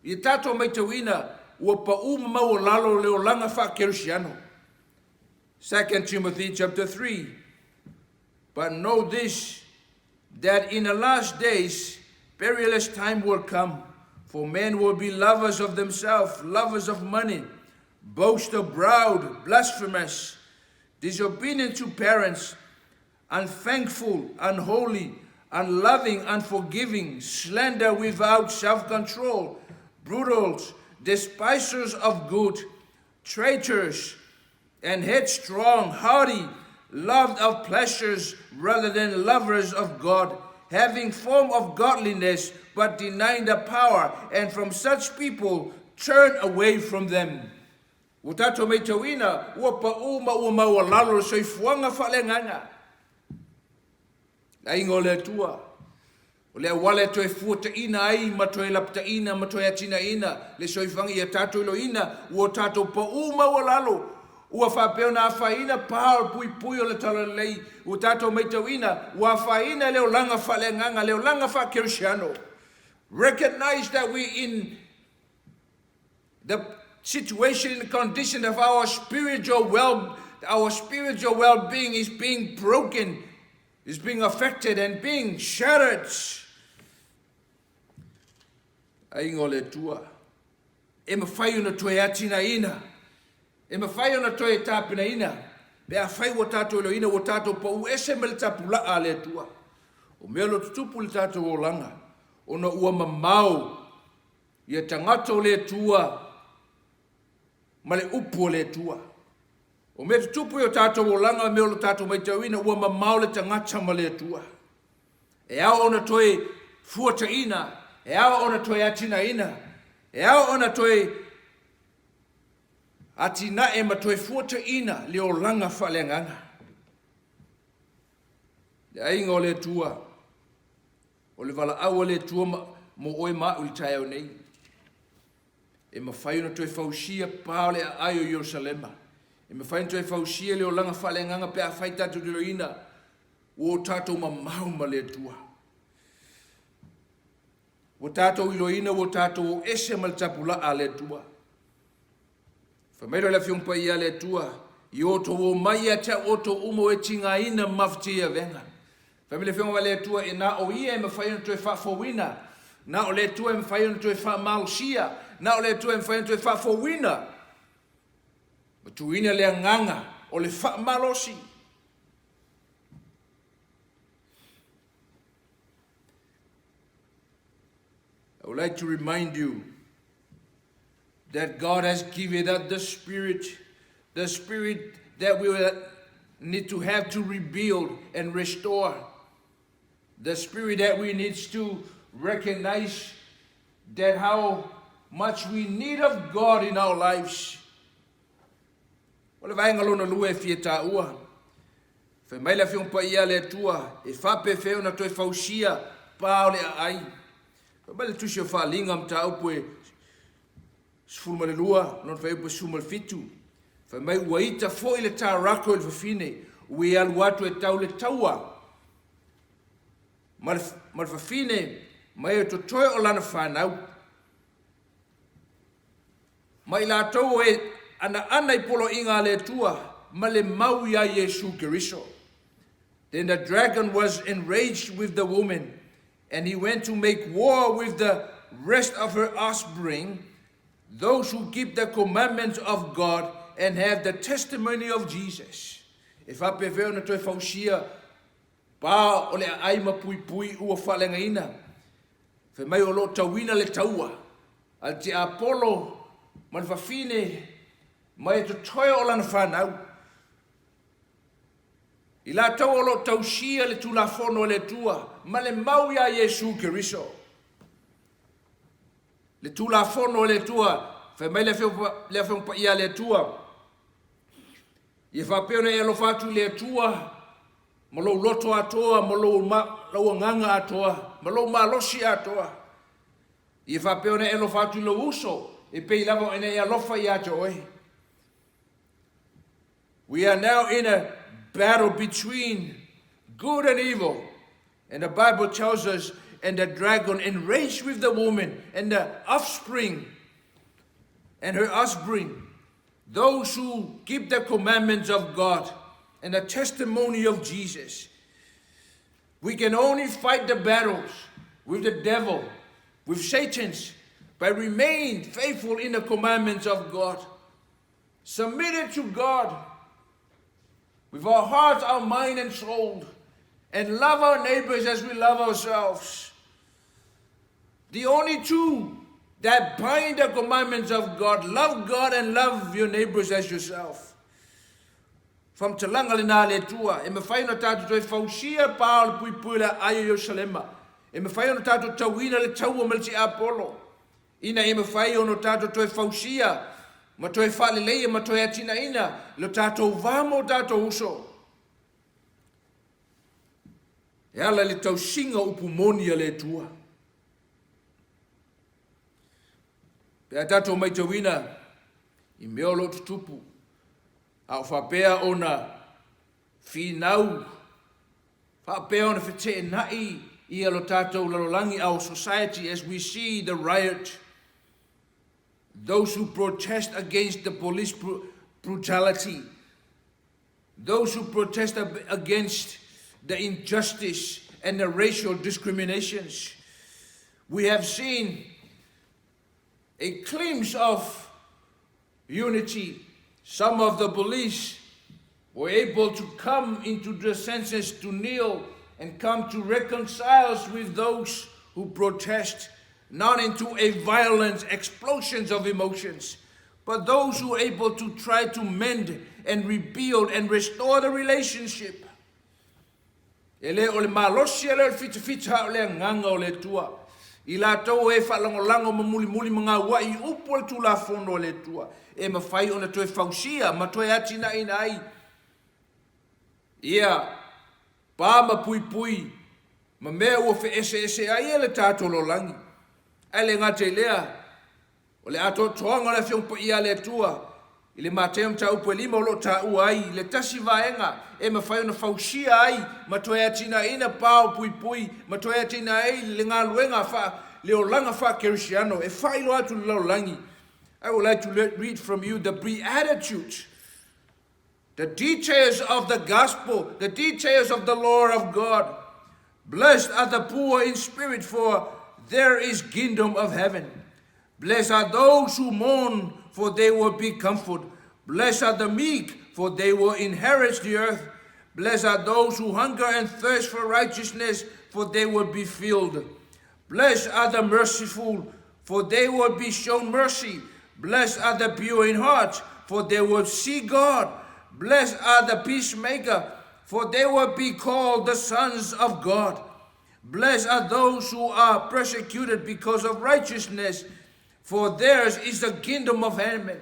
Ia tatou matauina ua pau ma maualalo le olaga faakerisiano. 2 Timothy chapter 3. But know this, that in the last days perilous time will come, for men will be lovers of themselves, lovers of money, boaster, proud, blasphemous, disobedient to parents, unthankful, unholy, unloving, unforgiving, slander without self-control, brutal, despisers of good, traitors, and headstrong, haughty, loved of pleasures rather than lovers of God, having form of godliness, but denying the power, and from such people turn away from them. Ua tatou matauina, ua pau ma ua maualalo le soifuaga faaleagaga. Le aiga o le Atua, o le auala e toe fuataina ai ma toe lapataina ma toe atinaeina le soifuaga ia tatou iloaina ua tatou pau maualalo, ua faapea ona afaina pa o le puipui o le talalelei, ua tatou matauina ua afaina le olaga faaleagaga, le olaga faakerisiano. Recognize that we in the situation and condition of our spiritual well-being is being broken, is being affected and being shattered. Aiga o le Atua, e mafai ona toe atinaeina, e mafai ona toe tapenaina, pe afai ua tatou iloaina ua tatou pau ese ma le tapulaa a le Atua. O mea o lo o tutupu i le tatou olaga, ona ua mamao ia tagata o le Atua ma le upu o le Atua. O mea tutupu i o tatou olaga, mea o lo tatou matauina, ua mamao le tagata ma le Atua. E ao ona toe fuataina, e ao ona toe atinaeina, e ao ona toe atinae ma toe fuataina le olaga faaleagaga. Le aiga o le Atua, o le valaau a le Atua mo oe ma au i le taeao nei. E mafai ona toe fausia pa o le aai o Ierusalema. E mafai ona toe fausia le olaga faaleagaga pe afai tatou te iloaina ua o tatou mamao ma le Atua. Ua tatou iloaina ua tatou o ese ma le tapulaa a le Atua. Fai mai loa le Afioga Paia a le Atua, i outou o mai ia te au outou uma o e tigaina ma mafatia i avega. Fai mai le Afioga a le Atua, e na o ia e mafai ona toe faafouina, na o le Atua e mafai ona toe faamalosia, na o le Atua e mafai ona toe faafouina, ma tuuina le agaga o le faamalosi. I would like to remind you that God has given us the Spirit that we will need to have to rebuild and restore, the Spirit that we need to recognize that how much we need of God in our lives. O le vaega lona lua e fia taua. Fai mai le Afioga Paia a le Atua, e faapefea ona toe fausia pa o le aai. Fai mai le tusi o Faaliga mataupu e 12, lona fuaiupu e 17. Fai mai ua ita foi le tarako i le fafine, ua i alu atu e tau le taua ma le fafine ma e totoe o lana fanau. Ma i latou o e anaana i poloaiga a le Atua ma le mau iā Iesu Keriso. Then the dragon was enraged with the woman, and he went to make war with the rest of her offspring, those who keep the commandments of God and have the testimony of Jesus. E faapefea ona toe fausia pa o le aai ma puipui ua faaleagaina, fai mai o lo o tauina le taua a le tiapolo ma le fafine ma e totoe o lana fanau. I latou o lo o tausia le Tulafono a le Atua ma le mau iā Iesu Keriso. Le Tulafono a le Atua, fai mai le Afioga Paia a le Atua, Ia faapea ona e alofa atu i le Atua ma lou loto atoa, ma lou agaga atoa, ma lou malosi atoa. Ia faapea ona e alofa atu i lou uso, e pei lava ona e alofa ia te oe. We are now in a battle between good and evil. And the Bible tells us, and the dragon enraged with the woman and the offspring and her offspring, those who keep the commandments of God and the testimony of Jesus. We can only fight the battles with the devil, with Satan's, by remain faithful in the commandments of God, submitted to God with our hearts, our mind, and soul, and love our neighbors as we love ourselves. The only two that bind the commandments of God, love God and love your neighbors as yourself. Faamatalaga lena a le Atua, e mafai ona tatou toe fausia pa o le puipui o le aai o Ierusalema. E mafai ona tatou tauina le taua ma le tiapolo, ina ia mafai ona tatou toe fausia ma toe faaleleia ma toe atinaeina lo tatou va ma o tatou uso. E ala i le tausiga o upu moni a le Atua. Pe a tatou matauina i mea o lo o tutupu, a o faapea ona finau, faapea ona feteenai ia lo tatou lalolagi, our society, as we see the riot, those who protest against the police brutality, those who protest against the injustice and the racial discriminations. We have seen a glimpse of unity. Some of the police were able to come into the senses to kneel and come to reconcile with those who protest, not into a violent explosions of emotions, but those who are able to try to mend and rebuild and restore the relationship. E le o le malosi e le o le fitafita a o le agaga o le Atua. I latou e faalagolago ma mulimuli ma gauai i upu o le Tulafono a le Atua, e mafai ona toe fausia ma toe atinaeina ai ia pa ma puipui ma mea ua feeseese ai e le tatou lalolagi. Ae le gata i lea, O le atoatoaga o le Afioga Paia a le Atua i le Mateo mataupu e 5 o lo o taua ai le tasi vaega e mafai ona fausia ai ma toe atinaeina pa o puipui ma toe atinae ai le galuega faa le olaga faa-Kerisiano e faailoa atu i le lalolagi. I would like to read from you the Beatitudes, the details of the gospel, the details of the law of God. Blessed are the poor in spirit, for there is kingdom of heaven. Blessed are those who mourn, for they will be comforted. Blessed are the meek, for they will inherit the earth. Blessed are those who hunger and thirst for righteousness, for they will be filled. Blessed are the merciful, for they will be shown mercy. Blessed are the pure in heart, for they will see God. Blessed are the peacemaker, for they will be called the sons of God. Blessed are those who are persecuted because of righteousness, for theirs is the kingdom of heaven.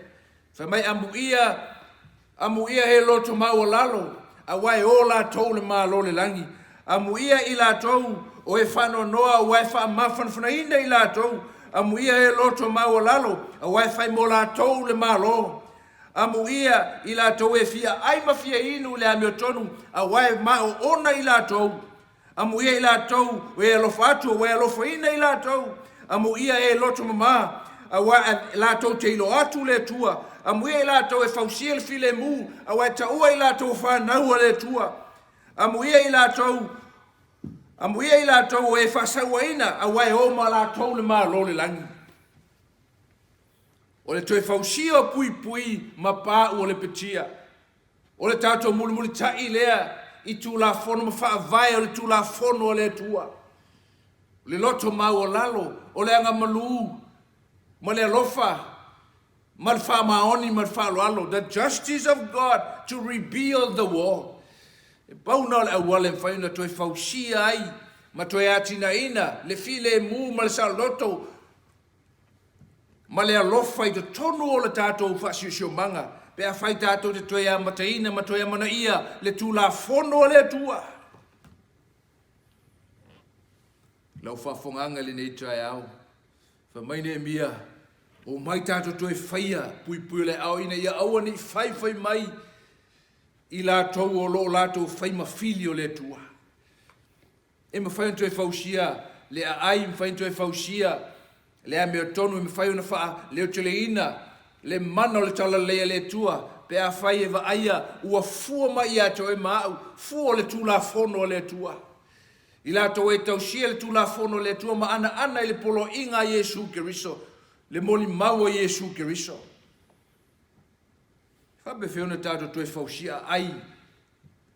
Fai mai amuia, amuia e loto maualalo, auā e o latou le Malo o le lagi. Amuia i latou o e faanoanoa, auā e faamafanafanaina i latou. Amuia e loto maualalo, auā e fai mo latou le Malo. Amuia i latou e fia ai ma fia inu i le amiotonu, auā e maoona i latou. Amuia i latou e alofa atu, auā e alofaina i latou. Amuia e loto mamā. Auā latou te iloa atu le Atua, amuia i latou e fausia le filemu, auā e taua i latou o fanau a le Atua. Amuia i latou, amuia i latou o e faasauaina, auā e o ma latou le Malo o le lagi. O le toe fausia o puipui ma paʻu o lepetia. O le tatou mulimulitaʻi lea i Tulafono ma faavae o le Tulafono a le Atua. O le loto maualalo, o le agamalu ma le alofa ma le faamaoni ma le faaaloalo, the justice of God to rebuild the wall. E pau lena o le auala e mafai ona toe fausia ai ma toe atinaeina le filemu ma le saoloto ma le alofa i totonu o le tatou faasiosiomaga pe afai tatou te toe amataina ma toe amanaia le Tulafono a le Atua. Lau faafofogaaga i lenei taeao, fai mai Neemia, omai tatou toe faia puipui o le aao ina ia aua ne i faifai mai i latou o lo o latou fai ma fili o le Atua. E mafai ona toe fausia le aai, e mafai ona toe fausia le amiotonu, e mafai ona faaleoteleina le mana o le talalelei a le Atua pe afai e vaaia ua fua mai ia te oe ma au, fua o le Tulafono a le Atua. I latou e tausia le Tulafono a le Atua ma anaana i le poloaiga a Iesu Keriso, le molimau a Iesu Keriso. E faapefea ona tatou toe fausia aai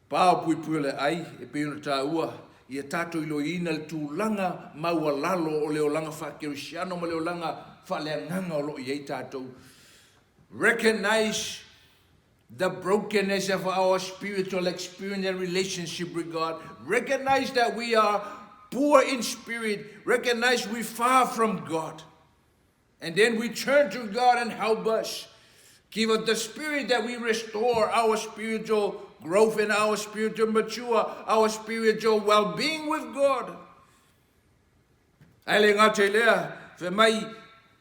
Pa o puipui o le aai e pei ona taua, ia tatou iloiina le tulaga maualalo o le olaga faakerisiano ma le olaga faaleagaga o lo o i ai tatou. Recognize the brokenness of our spiritual experience and relationship with God. Recognize that we are poor in spirit. Recognize we far from God. And then we turn to God and help us. Give us the spirit that we restore our spiritual growth and our spiritual mature, our spiritual well-being with God. Ae le gata i lea, fai mai,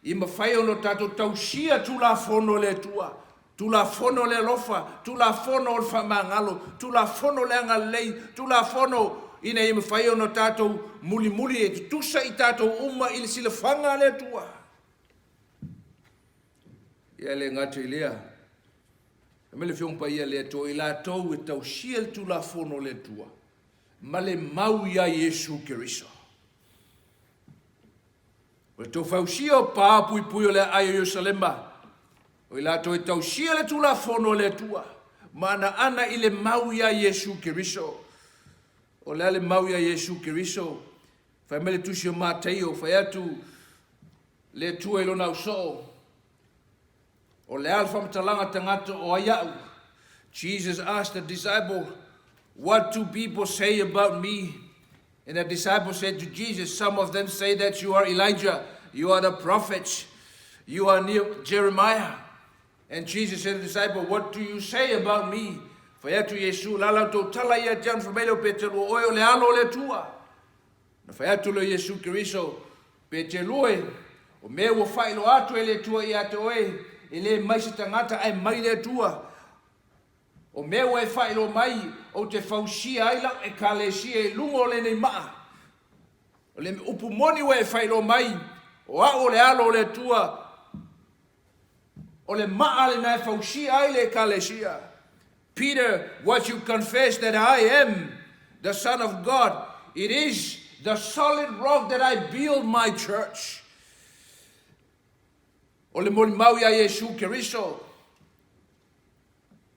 i mafai ona tatou tausia Tulafono a le Atua, Tulafono o le alofa, Tulafono o le faamagalo, Tulafono o le agalelei, Tulafono ina ia mafai ona tatou mulimuli e tutusa i tatou uma i le silafaga a le Atua. Ia le gata i lea, fai mai le Afioga Paia a le Atua, i latou e tausia le Tulafono a le Atua ma le mau iā Iesu Keriso. O le tou fausia o pa puipui o le aai o Ierusalema, o i latou e tausia le Tulafono a le Atua, ma anaana i le mau iā Iesu Keriso. O le a le mau iā Iesu Keriso? Fai mai le Tusi o Mataio, fai atu le Atua i lona ausoo, O le a le faamatalaga tagata o ai a'u? Jesus asked the disciple, What do people say about me? And the disciple said to Jesus, Some of them say that you are Elijah, you are the prophet, you are near Jeremiah. And Jesus said to the disciple, What do you say about me? Fai atu Iesu, la la outou tala ia te au, fai mai lea o Peteru, o oe o le Alo o le Atua. Na fai atu lea o Iesu Keriso, Peteru e, o mea ua faailoa atu e le Atua ia te oe, e le mai se tagata ae mai le Atua. O mea ua e faailoa mai, ou te fausia ai lau Ekalesia i luga o lenei maa. O le upu moni ua e faailoa mai, o au o le Alo o le Atua, o le maa lena e fausia ai le Ekalesia. Peter, what you confess that I am the Son of God, it is the solid rock that I build my church. O le molimau iā Iesu Keriso,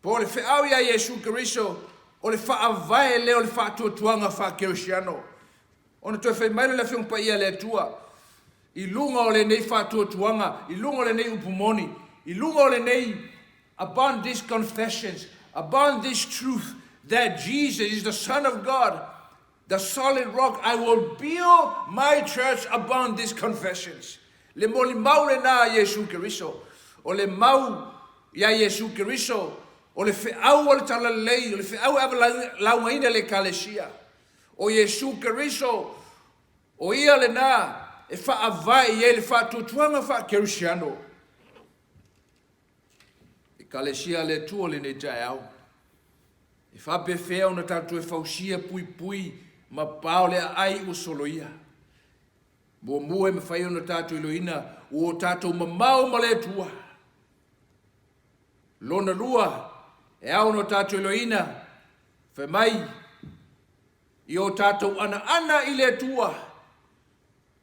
po o le feau iā Iesu Keriso, o le faavae lea o le faatuatuaga faakerisiano. Ona toe fai mai lea o le Afioga Paia a le Atua, i luga o lenei faatuatuaga, i luga o lenei upu moni, i luga o lenei upon these confessions, upon this truth that Jesus is the Son of God, the solid rock, I will build my church upon these confessions. Le molimau lena a Iesu Keriso, o le mau iā Iesu Keriso, o le feau o le Talalelei, o le feau e avalaugaina le Ekalesia. O Iesu Keriso, o ia lena e faavae i ai le faatuatuaga faakerisiano. Ekalesia a le Atua lenei taeao. E faapefea ona tatou toe fausia puipui ma pa o le aai ua soloia. Muamua e mafai ona tatou iloaina ua o tatou mamao ma le Atua. Lona lua, e ao ona tatou iloaina, fai mai, i o tatou anaana i le Atua,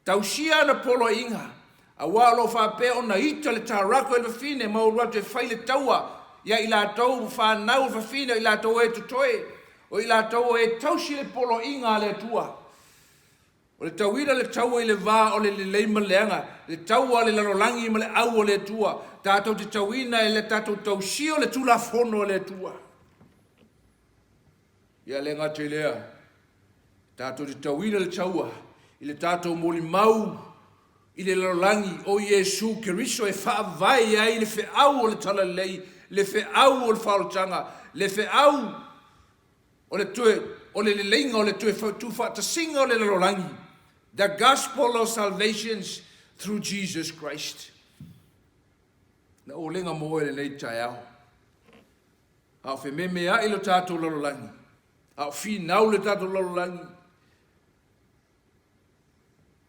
tausia ana poloaiga, auā o lo o faapea ona ita le tarako e le fafine ma ulu atu e fai le taua ia i latou ma fanau a le fafine, o i latou e totoe, o i latou o e tausi le poloaiga a le Atua. O le tauina le taua i le va o le lelei ma le leaga, le taua a le lalolagi ma le au o le Atua, tatou te tauina e le tatou tausia o le Tulafono a le Atua. Ia le gata i lea, tatou te tauina le taua i le tatou molimau i le lalolagi o Iesu Keriso e faavae ai le feau o le Talalelei, le feau o le faaolataga, le feau o le toe o le leleiga o le toe tuufaatasiga o le lalolagi, the gospel of salvations through Jesus Christ. Na olega mo oe lenei taeao. A o fememeai lo tatou lalolagi, a o finau le tatou lalolagi,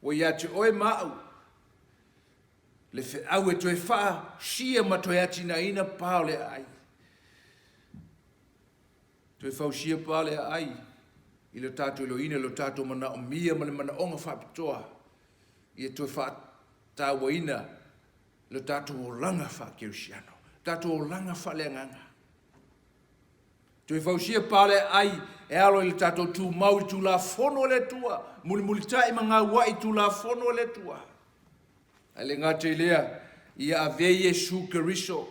ua ia te oe ma au le feau e toe faasia ma toe atinaeina pa o le aai. Toe fausia pa le aai i lo tatou iloina i lo tatou manaomia ma le manaoga faapitoa ia toe faatauaina lo tatou olaga faakerisiano, tatou olaga faaleagaga. Toe fausia pa le aai e alo i le tatou tumau i Tulafono a le Atua, mulimulitai ma gauai i Tulafono a le Atua. Ae le gata i lea, ia avea Iesu Keriso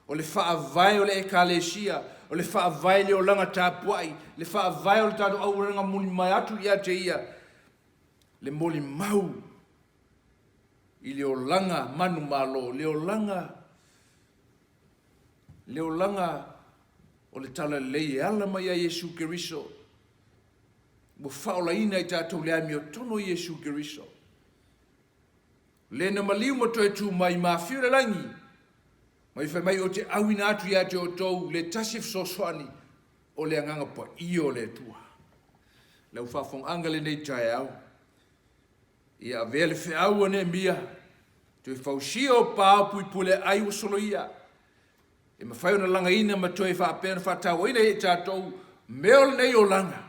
o le faavae o le Ekalesia, o le faavae le olaga tapuai, le faavae o le tatou auaunaga mulimai atu ia te ia, le molimau i le olaga manumalo, le olaga le olaga o le talalelei e ala mai ia Iesu Keriso, ua faaolaina i tatou le amiotonu o Iesu Keriso. Le na maliu ma toe tu mai ma afio le lagi, mai fai mai o te auina atu ia te outou le tasi fesoasoani o le agaga paia o le Atua. Lau faafofogaaga lenei taeao, ia avea le feau a Neemia, toe fausia o pa o puipui le ai ua soloia, e mafai ona lagaina ma toe faapea ona faatauaina ia i tatou mea o lenei olaga,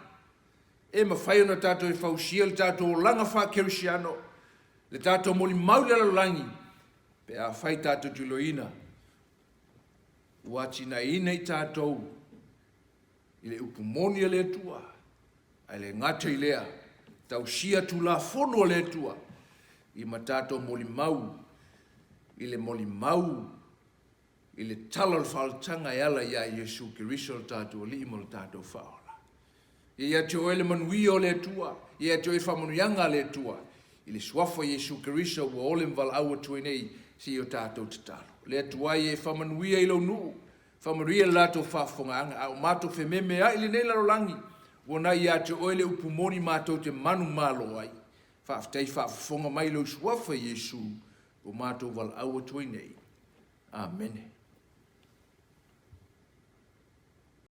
e mafai ona tatou fausia le tatou olaga faakerisiano, le tatou molimau i le lalolagi, pe afai tatou te iloaina ua atinaeina i tatou i le upu moni a le Atua, ae le gata i lea, tausia Tulafono a le Atua i ma tatou molimau i le molimau i le tala o le faaolataga e ala iā Iesu Keriso lo tatou Alii ma lo tatou Faaola. Ia ia te oe le manuia o le Atua, ia ia te oe faamanuiaga a le Atua, i le suafa o Iesu Keriso ua ole ma valaau atu ai nei se i o tatou tatalo. Le Atua e, ia e faamanuia i lou nuu, faamanuia le latou faafofogaaga, a o matou fememeai i lenei lalolagi, ua nai ia te oe le upu moni matou te manumalo ai. Faafetai faafofoga mai i lou suafa Iesu, ua matou valaau atu ai nei. Amene.